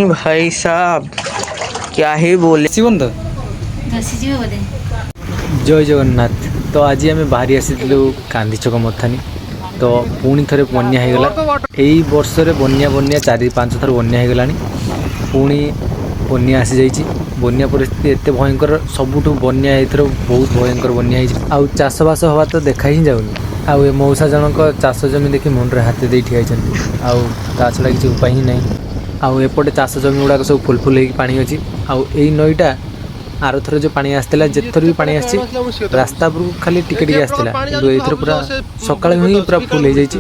भाई साहब, क्या ही बोले। ଆସିବନି ତ। ଧସିଯିବ ବୋଧେ। ଜୟ ଜଗନ୍ନାଥ। ତ ଆଜି ଆମେ ବାହାରି ଆସିଥିଲୁ ଗାନ୍ଧୀ ଛକ ମଥାନି। ତ ପୁଣି ଥରେ ବନ୍ୟା ହେଇଗଲା। ଏଇ ବର୍ଷରେ ବନ୍ୟା 4-5 ଥର ବନ୍ୟା ହେଇଗଲାଣି। ପୁଣି ବନ୍ୟା ଆସିଯାଇଛି। ବନ୍ୟା ପରିସ୍ଥିତି ଏତେ ଭୟଙ୍କର, ସବୁଠୁ ବନ୍ୟା ଏଥର ବହୁତ ଭୟଙ୍କର ବନ୍ୟା ହେଇଛି। ଆଉ ଚାଷବାସ ହେବା ତ ଦେଖା ହିଁ ଯାଉନି। ଆଉ ଏ ମଉସା ଜଣଙ୍କ ଚାଷ ଜମି ଦେଖି ମୁଣ୍ଡରେ ହାତ ଦେଇ ଠିଆ ହେଇଛନ୍ତି। ଆଉ ତା ଛଡ଼ା କିଛି ଉପାୟ ହିଁ ନାହିଁ। ଆଉ ଏପଟେ ଚାଷ ଜମି ଗୁଡ଼ାକ ସବୁ ଫୁଲ ଫୁଲ ହେଇକି ପାଣି ଅଛି। ଆଉ ଏଇ ନଈଟା ଆରଥର ଯେଉଁ ପାଣି ଆସିଥିଲା, ଯେତେଥର ବି ପାଣି ଆସିଛି, ରାସ୍ତା ଉପରକୁ ଖାଲି ଟିକେ ଟିକେ ଆସିଥିଲା। କିନ୍ତୁ ଏଇଥର ପୁରା ସକାଳେ ହିଁ ପୁରା ଫୁଲ ହେଇଯାଇଛି।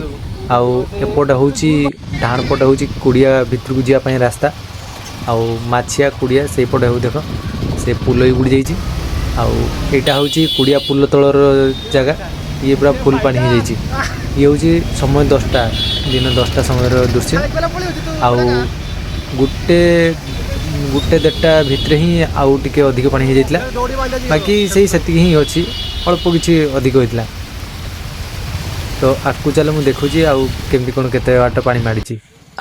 ଆଉ ଏପଟେ ହେଉଛି, ଡାହାଣ ପଟେ ହେଉଛି କୁଡ଼ିଆ ଭିତରକୁ ଯିବା ପାଇଁ ରାସ୍ତା। ଆଉ ମାଛିଆ କୁଡ଼ିଆ ସେଇପଟେ ହେଉ, ଦେଖ, ସେ ପୁଲ ବି ବୁଡ଼ି ଯାଇଛି। ଆଉ ଏଇଟା ହେଉଛି କୁଡ଼ିଆ ପୁଲ ତଳର ଜାଗା। ଇଏ ପୁରା ଫୁଲ ପାଣି ହେଇଯାଇଛି। ଇଏ ହେଉଛି ସମୟ 10ଟା, ଦିନ 10ଟା ସମୟର ଦୃଶ୍ୟ। ଆଉ ଗୋଟେ ଗୋଟେ ଦେଢ଼ଟା ଭିତରେ ହିଁ ଆଉ ଟିକେ ଅଧିକ ପାଣି ହେଇଯାଇଥିଲା। ବାକି ସେଇ ସେତିକି ହିଁ ଅଛି, ଅଳ୍ପ କିଛି ଅଧିକ ହେଇଥିଲା। ତ ଆଗକୁ ଚାଲ, ମୁଁ ଦେଖୁଛି ଆଉ କେମିତି କ'ଣ କେତେ ବାଟ ପାଣି ମାଡ଼ିଛି।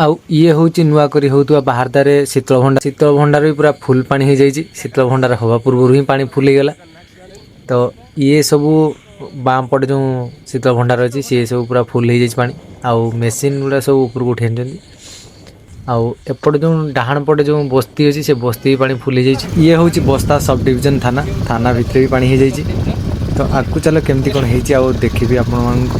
ଆଉ ଇଏ ହେଉଛି ନୂଆ କରି ହେଉଥିବା ବାହାରଦାରେ ଶୀତଳ ଭଣ୍ଡାର। ଶୀତଳ ଭଣ୍ଡାର ବି ପୁରା ଫୁଲ ପାଣି ହେଇଯାଇଛି। ଶୀତଳ ଭଣ୍ଡାର ହେବା ପୂର୍ବରୁ ହିଁ ପାଣି ଫୁଲ ହେଇଗଲା। ତ ଇଏ ସବୁ ବାଁ ପଟେ ଯେଉଁ ଶୀତଳ ଭଣ୍ଡାର ଅଛି, ସିଏ ସବୁ ପୁରା ଫୁଲ ହେଇଯାଇଛି ପାଣି। ଆଉ ମେସିନ୍ ଗୁଡ଼ା ସବୁ ଉପରକୁ ଉଠେଇ ଆଣିଛନ୍ତି। ଆଉ ଏପଟେ ଯେଉଁ ଡାହାଣ ପଟେ ଯେଉଁ ବସ୍ତି ଅଛି, ସେ ବସ୍ତି ବି ପାଣି ଫୁଲ ହେଇଯାଇଛି। ଇଏ ହେଉଛି ବସ୍ତା ସବ୍ ଡିଭିଜନ ଥାନା। ଥାନା ଭିତରେ ବି ପାଣି ହେଇଯାଇଛି। ତ ଆଗକୁ ଚାଲ, କେମିତି କ'ଣ ହେଇଛି ଆଉ ଦେଖିବି ଆପଣମାନଙ୍କୁ।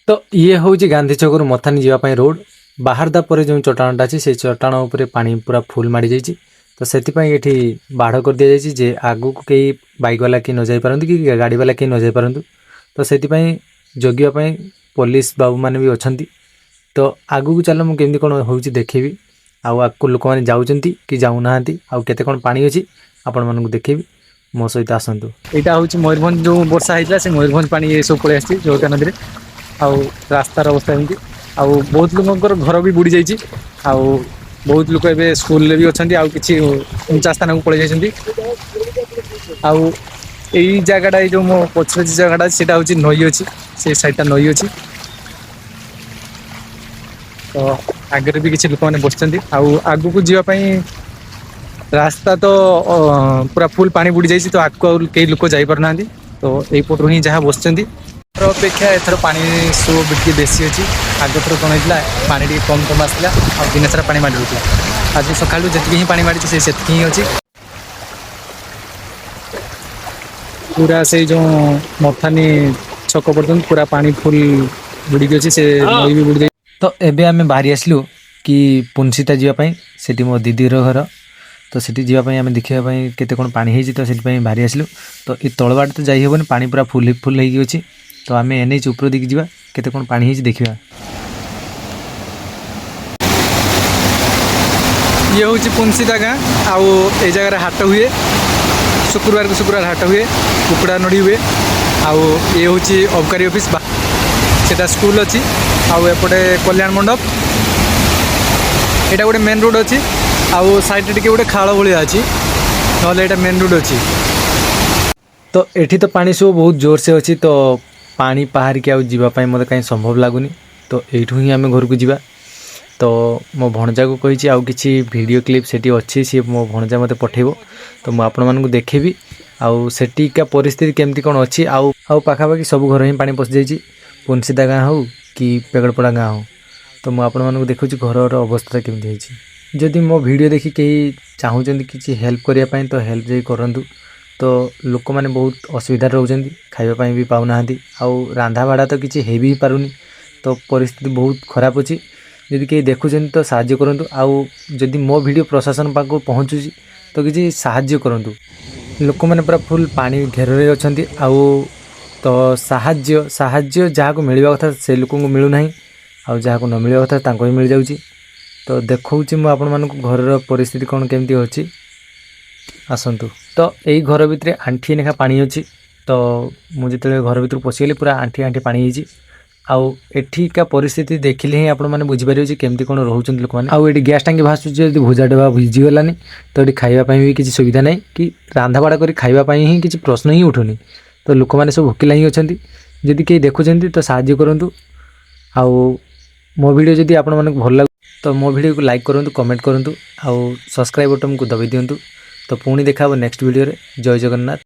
ତ ଇଏ ହେଉଛି ଗାନ୍ଧୀ ଛକରୁ ମଥାନି ଯିବା ପାଇଁ ରୋଡ଼। ବାହାରଦା ପରେ ଯେଉଁ ଚଟାଣଟା ଅଛି, ସେଇ ଚଟାଣ ଉପରେ ପାଣି ପୁରା ଫୁଲ ମାଡ଼ି ଯାଇଛି। ତ ସେଥିପାଇଁ ଏଠି ବାଡ଼ କରିଦିଆଯାଇଛି ଯେ ଆଗକୁ କେହି ବାଇକ୍ ବାଲା କେହି ନ ଯାଇପାରନ୍ତୁ କି ଗାଡ଼ି ବାଲା କେହି ନ ଯାଇପାରନ୍ତୁ। ତ ସେଥିପାଇଁ ଜଗିବା ପାଇଁ ପୋଲିସ ବାବୁମାନେ ବି ଅଛନ୍ତି। ତ ଆଗକୁ ଚାଲ, ମୁଁ କେମିତି କ'ଣ ହେଉଛି ଦେଖେଇବି। ଆଉ ଆଗକୁ ଲୋକମାନେ ଯାଉଛନ୍ତି କି ଯାଉନାହାନ୍ତି, ଆଉ କେତେ କ'ଣ ପାଣି ଅଛି, ଆପଣମାନଙ୍କୁ ଦେଖେଇବି। ମୋ ସହିତ ଆସନ୍ତୁ। ଏଇଟା ହେଉଛି ମୟୂରଭଞ୍ଜ। ଯେଉଁ ବର୍ଷା ହେଇଥିଲା, ସେ ମୟୂରଭଞ୍ଜ ପାଣି ଏସବୁ ପଳେଇ ଆସିଛି ଜଳକା ନଦୀରେ। ଆଉ ରାସ୍ତାର ଅବସ୍ଥା ଏମିତି। ଆଉ ବହୁତ ଲୋକଙ୍କର ଘର ବି ବୁଡ଼ି ଯାଇଛି। ଆଉ ବହୁତ ଲୋକ ଏବେ ସ୍କୁଲରେ ବି ଅଛନ୍ତି, ଆଉ କିଛି ଉଞ୍ଚା ସ୍ଥାନକୁ ପଳେଇ ଯାଇଛନ୍ତି। ଆଉ ଏଇ ଜାଗାଟା, ଏଇ ଯେଉଁ ମୋ ପଛରେ ଯେଉଁ ଜାଗାଟା ଅଛି, ସେଇଟା ହେଉଛି ନଈ ଅଛି। ସେଇ ସାଇଡ଼ଟା ନଈ ଅଛି। ତ ଆଗରେ ବି କିଛି ଲୋକମାନେ ବସିଛନ୍ତି। ଆଉ ଆଗକୁ ଯିବା ପାଇଁ ରାସ୍ତା ତ ପୁରା ଫୁଲ ପାଣି ବୁଡ଼ି ଯାଇଛି। ତ ଆଗକୁ ଆଉ କେହି ଲୋକ ଯାଇପାରୁନାହାନ୍ତି। ତ ଏଇପଟରୁ ହିଁ ଯାହା ବସିଛନ୍ତି। ଏଥର ଅପେକ୍ଷା ଏଥର ପାଣି ସୁଅ ବି ଟିକେ ବେଶୀ ଅଛି। ଆଗ ଥର କ'ଣ ହେଇଥିଲା, ପାଣି ଟିକେ କମ୍ କମ୍ ଆସିଥିଲା ଆଉ ଦିନ ସାରା ପାଣି ମାଡ଼ି ରହୁଥିଲା। ଆଜି ସକାଳୁ ଯେତିକି ହିଁ ପାଣି ମାଡ଼ିଛି, ସେ ସେତିକି ହିଁ ଅଛି। ପୁରା ସେଇ ଯେଉଁ ମଥାନି ଛକ ପର୍ଯ୍ୟନ୍ତ ପୁରା ପାଣି ଫୁଲ ବୁଡ଼ିକି ଅଛି। ସେ ନଈ ବି ବୁଡ଼ି ଯାଇଛି। ତ ଏବେ ଆମେ ବାହାରି ଆସିଲୁ କି ପୁନସିତା ଯିବା ପାଇଁ। ସେଠି ମୋ ଦିଦିର ଘର। ତ ସେଠି ଯିବା ପାଇଁ ଆମେ ଦେଖିବା ପାଇଁ କେତେ କ'ଣ ପାଣି ହେଇଛି। ତ ସେଥିପାଇଁ ବାହାରି ଆସିଲୁ। ତ ଏ ତଳ ବାଟ ତ ଯାଇ ହେବନି, ପାଣି ପୁରା ଫୁଲ ଫୁଲ ହେଇକି ଅଛି। ତ ଆମେ ଏନ୍ଏଚ୍ ଉପର ଦେଇକି ଯିବା, କେତେ କ'ଣ ପାଣି ହେଇଛି ଦେଖିବା। ଇଏ ହେଉଛି ପୁନସିତା ଗାଁ। ଆଉ ଏଇ ଜାଗାରେ ହାଟ ହୁଏ। ଶୁକ୍ରବାରକୁ ଶୁକ୍ରବାର ହାଟ ହୁଏ, କୁକୁଡ଼ା ନଡ଼ି ହୁଏ। ଆଉ ଇଏ ହେଉଛି ଅବକାରୀ ଅଫିସ୍, ସେଟା ସ୍କୁଲ ଅଛି। ଆଉ ଏପଟେ କଲ୍ୟାଣ ମଣ୍ଡପ। ଏଇଟା ଗୋଟେ ମେନ୍ ରୋଡ଼ ଅଛି। ଆଉ ସାଇଡ଼ରେ ଟିକେ ଗୋଟେ ଖାଳ ଭଳିଆ ଅଛି, ନହେଲେ ଏଇଟା ମେନ୍ ରୋଡ଼ ଅଛି। ତ ଏଠି ତ ପାଣି ସବୁ ବହୁତ ଜୋରସେ ଅଛି। ତ ପାଣି ପାହାରିକି ଆଉ ଯିବା ପାଇଁ ମୋତେ କାହିଁ ସମ୍ଭବ ଲାଗୁନି। ତ ଏଇଠୁ ହିଁ ଆମେ ଘରକୁ ଯିବା। ତ ମୋ ଭଣଜାକୁ କହିଛି, ଆଉ କିଛି ଭିଡ଼ିଓ କ୍ଲିପ୍ ସେଠି ଅଛି, ସିଏ ମୋ ଭଣଜା ମୋତେ ପଠେଇବ। ତ ମୁଁ ଆପଣମାନଙ୍କୁ ଦେଖେଇବି ଆଉ ସେଠିକା ପରିସ୍ଥିତି କେମିତି କ'ଣ ଅଛି। ଆଉ ପାଖାପାଖି ସବୁ ଘରେ ହିଁ ପାଣି ପଶିଯାଇଛି, ପୁନସିଦା ଗାଁ ହେଉ କି ପେଗଡ଼ପଡ଼ା ଗାଁ ହେଉ। ତ ମୁଁ ଆପଣମାନଙ୍କୁ ଦେଖୁଛି ଘରର ଅବସ୍ଥାଟା କେମିତି ହେଇଛି। ଯଦି ମୋ ଭିଡ଼ିଓ ଦେଖି କେହି ଚାହୁଁଛନ୍ତି କିଛି ହେଲ୍ପ କରିବା ପାଇଁ, ତ ହେଲ୍ପ ଯାଇ କରନ୍ତୁ। ତ ଲୋକମାନେ ବହୁତ ଅସୁବିଧାରେ ରହୁଛନ୍ତି, ଖାଇବା ପାଇଁ ବି ପାଉନାହାନ୍ତି, ଆଉ ରାନ୍ଧାବାଢ଼ା ତ କିଛି ହେଇ ବି ପାରୁନି। ତ ପରିସ୍ଥିତି ବହୁତ ଖରାପ ଅଛି। ଯଦି କେହି ଦେଖୁଛନ୍ତି ତ ସାହାଯ୍ୟ କରନ୍ତୁ। ଆଉ ଯଦି ମୋ ଭିଡ଼ିଓ ପ୍ରଶାସନ ପାଖକୁ ପହଞ୍ଚୁଛି, ତ କିଛି ସାହାଯ୍ୟ କରନ୍ତୁ। ଲୋକମାନେ ପୁରା ଫୁଲ୍ ପାଣି ଘେରରେ ଅଛନ୍ତି। ଆଉ ତ ସାହାଯ୍ୟ ଯାହାକୁ ମିଳିବା କଥା ସେ ଲୋକଙ୍କୁ ମିଳୁନାହିଁ, ଆଉ ଯାହାକୁ ନ ମିଳିବା କଥା ତାଙ୍କୁ ହିଁ ମିଳିଯାଉଛି। ତ ଦେଖାଉଛି ମୁଁ ଆପଣମାନଙ୍କୁ ଘରର ପରିସ୍ଥିତି କ'ଣ କେମିତି ଅଛି, ଆସନ୍ତୁ। ତ ଏଇ ଘର ଭିତରେ ଆଣ୍ଠିଏ ଲେଖା ପାଣି ଅଛି। ତ ମୁଁ ଯେତେବେଳେ ଘର ଭିତରକୁ ପଶିଗଲି, ପୁରା ଆଣ୍ଠିଏ ଆଣ୍ଠିଏ ପାଣି ହେଇଛି। ଆଉ ଏଠିକା ପରିସ୍ଥିତି ଦେଖିଲେ ହିଁ ଆପଣମାନେ ବୁଝିପାରିବେ ଯେ କେମିତି କ'ଣ ରହୁଛନ୍ତି ଲୋକମାନେ। ଆଉ ଏଠି ଗ୍ୟାସ୍ ଟାଙ୍କି ଭାସୁଛି, ଯଦି ଭୁଜା ଡବା ଭିଜିଗଲାନି। ତ ଏଠି ଖାଇବା ପାଇଁ ବି କିଛି ସୁବିଧା ନାହିଁ କି ରାନ୍ଧାବାଢ଼ା କରି ଖାଇବା ପାଇଁ ହିଁ କିଛି ପ୍ରଶ୍ନ ହିଁ ଉଠୁନି। ତ ଲୋକମାନେ ସବୁ ଭୋକିଲା ହିଁ ଅଛନ୍ତି। ଯଦି କେହି ଦେଖୁଛନ୍ତି ତ ସାହାଯ୍ୟ କରନ୍ତୁ। ଆଉ ମୋ ଭିଡ଼ିଓ ଯଦି ଆପଣମାନଙ୍କୁ ଭଲ ଲାଗୁ ତ ମୋ ଭିଡ଼ିଓକୁ ଲାଇକ୍ କରନ୍ତୁ, କମେଣ୍ଟ କରନ୍ତୁ ଆଉ ସବସ୍କ୍ରାଇବ୍ ବଟନ୍କୁ ଦବାଇ ଦିଅନ୍ତୁ। ତ ପୁଣି ଦେଖା ହେବ ନେକ୍ସଟ ଭିଡ଼ିଓରେ। ଜୟ ଜଗନ୍ନାଥ।